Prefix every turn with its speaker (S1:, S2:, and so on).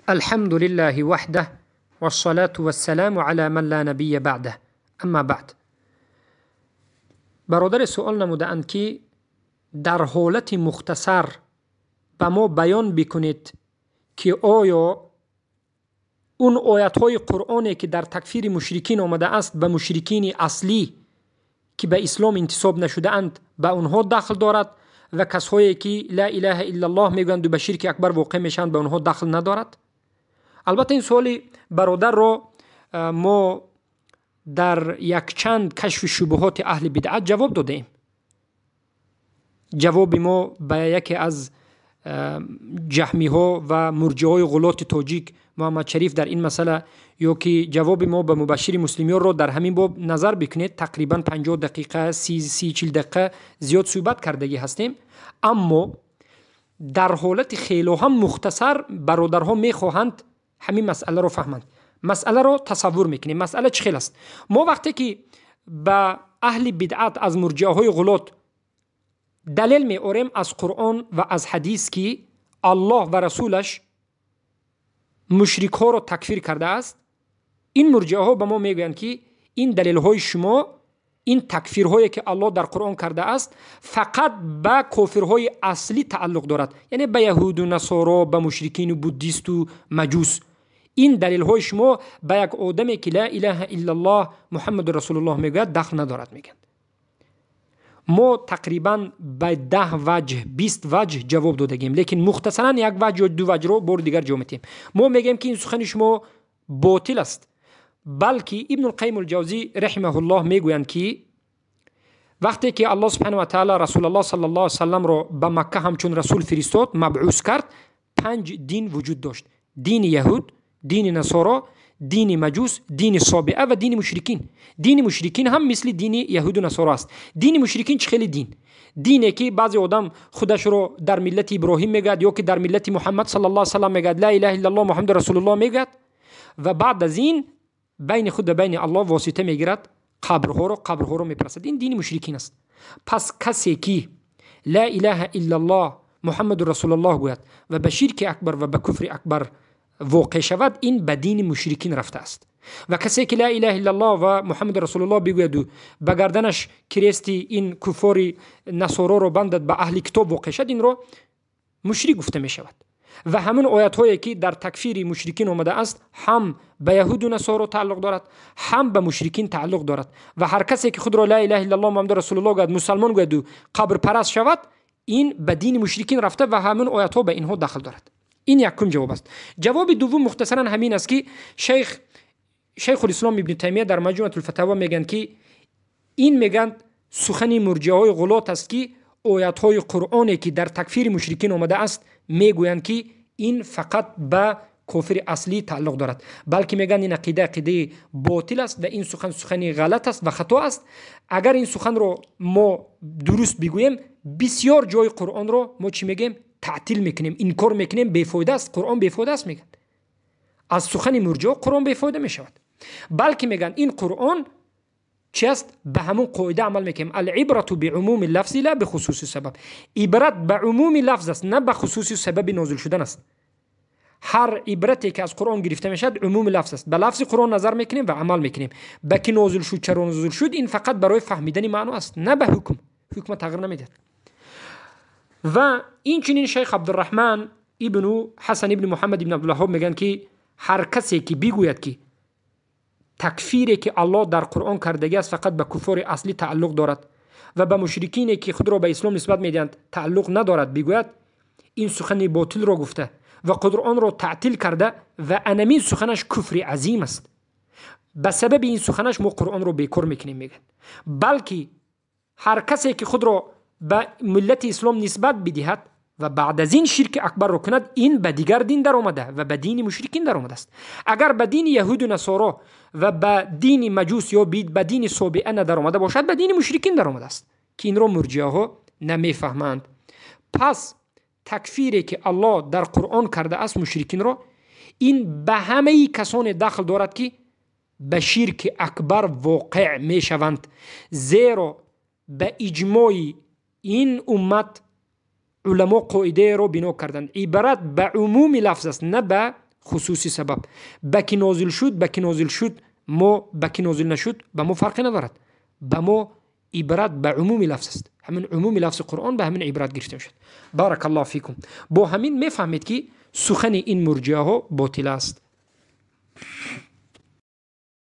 S1: الحمد لله وحده والصلاة والسلام على من لا نبي بعده اما بعد. Бародаре суол намудаанд, ки дар ҳолати мухтасар ба мо баён бикунед, ки оё он оятҳои Қуръоне, ки дар такфири мушрикин омадааст, ба мушрикини аслӣ, ки ба ислом интисоб нашудаанд, ба онҳо дахл дорад ва касҳое, ки ла илаҳа иллаллоҳ мегӯянду ба ширки акбар воқеъ мешаванд, ба онҳо дахл надорад. Албатта, ин суоли бародарро мо дар якчанд кашфи шубуҳоти аҳли бидъат ҷавоб додаем. Ҷавоби мо ба яке аз ҷаҳмиҳо ва мурҷиҳои ғулоти тоҷик Муҳаммадшариф дар ин масъала ё ки ҷавоби мо ба Мубашшири Муслимёрро дар ҳамин боб назар бикунед, тақрибан 50 дақиқа, 30, 40 дақиқа зиёд суҳбат кардагӣ ҳастем. Аммо дар ҳолати хело ҳам мухтасар бародарҳо мехоҳанд ҳамин масъаларо фаҳманд. Масъаларо тасаввур мекунем. Масъала чӣ хел аст? Мо вақте ки ба аҳли бидъат аз мурҷиаҳои ғулот далел меорем аз Қуръон ва аз ҳадис, ки Аллоҳ ва расулаш мушрикҳоро такфир кардааст, ин мурҷиаҳо ба мо мегӯянд, ки ин далелҳои шумо, ин такфирҳое, ки Аллоҳ дар Қуръон кардааст, фақат ба кофирҳои аслӣ тааллуқ дорад, яъне ба яҳуду насоро, ба мушрикину буддисту маҷус. Ин далелҳои шумо ба як одаме, ки ла илаҳа иллаллоҳ Муҳаммаду расулуллоҳ мегӯяд, дахл надорад, мегӯянд. Мо тақрибан ба 10 ваҷҳ, 20 ваҷҳ ҷавоб додагем, лекин мухтасаран як ваҷҳ ё ду ваҷҳро бори дигар ҷавоб медиҳем. Мо мегӯем, ки ин сухани шумо ботил аст, балки Ибнулқайим Улҷавзӣ раҳимаҳуллоҳ мегӯянд, ки вақте ки Аллоҳ субҳанаҳу ва таала Расулаллоҳ саллаллоҳу алайҳи васалламро ба Макка ҳамчун расул фиристод, мабъус кард, панҷ дин вуҷуд дошт: дини яҳуд, дини насоро, дини маҷус, дини собиа ва дини мушрикин. Дини мушрикин ҳам мисли дини яҳуду насоро аст. Дини мушрикин чӣ хеле дин? Дине, ки баъзе одам худашро дар миллати Иброҳим мегӯяд ё ки дар миллати Муҳаммад саллаллоҳу алайҳи васаллам мегӯяд, ла илаҳа иллаллоҳ Муҳаммаду расулуллоҳ мегӯяд ва баъд аз ин байни худ ва байни Аллоҳ восита мегирад, қабрҳоро мепарастад. Ин дини мушрикин аст. Пас касе, ки ла илаҳа иллаллоҳ Муҳаммаду расулуллоҳ гӯяд ва ба ширки акбар ва ба куфри акбар воқеъ шавад, ин ба дини мушрикин рафтааст. Ва касе, ки ла илаҳа иллаллоҳ ва Муҳаммаду расулуллоҳ бигӯяду ба гарданаш крести ин куффори насороро бандад, ба аҳли китоб воқеъ шавад, инро мушрик гуфта мешавад. Ва ҳамон оятҳое, ки дар такфири мушрикин омадааст, ҳам ба яҳуду насоро тааллуқ дорад, ҳам ба мушрикин тааллуқ дорад. Ва ҳар касе, ки худро ла илаҳа иллаллоҳ Муҳаммаду расулуллоҳ гӯяд, мусалмон гӯяду қабрпараст шавад, ин ба дини мушрикин рафта ва ҳамон оятҳо ба инҳо дахл дорад. Ин якум ҷавоб аст. Ҷавоби дуввум мухтасаран ҳамин аст, ки Шайхулислом Ибни Таймия дар Маҷмуатулфатава мегӯянд, ки ин, мегӯянд, сухани мурҷиаҳои ғулот аст, ки оятҳои Қуръоне, ки дар такфири мушрикин омадааст, мегӯянд, ки ин фақат ба кофири аслӣ тааллуқ дорад. Балки мегӯянд, ин ақида ақидаи ботил аст ва ин сухан сухани ғалат аст ва хато аст. Агар ин суханро мо дуруст бигӯем, бисёр ҷои Қуръонро мо чӣ мегӯем? Таътил мекунем, инкор мекунем, бефоида аст, Қуръон бефоида аст, мегӯянд. Аз сухани мурҷиҳо Қуръон бефоида мешавад. Балки мегӯянд, ин Қуръон чи аст? Ба ҳамон қоида амал мекунем: алибрату биумуми лафзи ла бихусуси сабаб. Ибрат ба умуми лафз аст, на ба хусуси сабаби нозил шудан аст. Ҳар ибрате, ки аз Қуръон гирифта мешавад, умуми лафз аст. Ба лафзи Қуръон назар мекунем ва амал мекунем. Ба ки нозил шуд, чаро нозил шуд, ин фақат барои фаҳмидани маъно аст, на ба ҳукм. Ҳукма тағйир намедиҳад. Ва инчунин шайх Абдураҳман ибну Ҳасан ибни Муҳаммад ибни Абдулваҳҳоб мегӯянд, ки ҳар касе, ки бигӯяд, ки такфире, ки Аллоҳ дар Қуръон кардагӣ аст, фақат ба куффори аслӣ тааллуқ дорад ва ба мушрикине, ки худро ба ислом нисбат медиҳанд, тааллуқ надорад, бигӯяд, ин сухани ботилро гуфта ва Қуръонро таътил карда ва анамин суханаш куфри азим аст. Ба сабаби ин суханаш мо Қуръонро бекор мекунем, мегӯянд. Балки ҳар касе, ки худро ба миллати ислом нисбат бидиҳад ва баъд аз ин ширки акбарро кунад, ин ба дигар дин даромада ва ба дини мушрикин даромадааст. Агар ба дини яҳуду насоро ва ба дини маҷус ё ба дини собиа надаромада бошад, ба дини мушрикин даромадааст, ки инро мурҷиаҳо намефаҳманд. Пас такфире, ки Аллоҳ дар Қуръон кардааст мушрикинро, ин ба ҳамаи касоне дахл дорад, ки ба ширки акбар воқеъ мешаванд, зеро ба иҷмои ин уммат уламо қоидаеро бино карданд: ибрат ба умуми лафз аст, на ба Хусуси сабаб ба ки нозил шуд, ба ки нозил шуд, мо ба ки нозил нашуд, ба мо фарқе надорад. Ба мо ибрат ба умуми лафз аст. Ҳамин умуми лафзи Қуръон, ба ҳамин ибрат гирифта мешавад. Барак Аллоҳ фикум. Бо ҳамин мефаҳмед, ки сухани ин мурҷиаҳо ботил аст.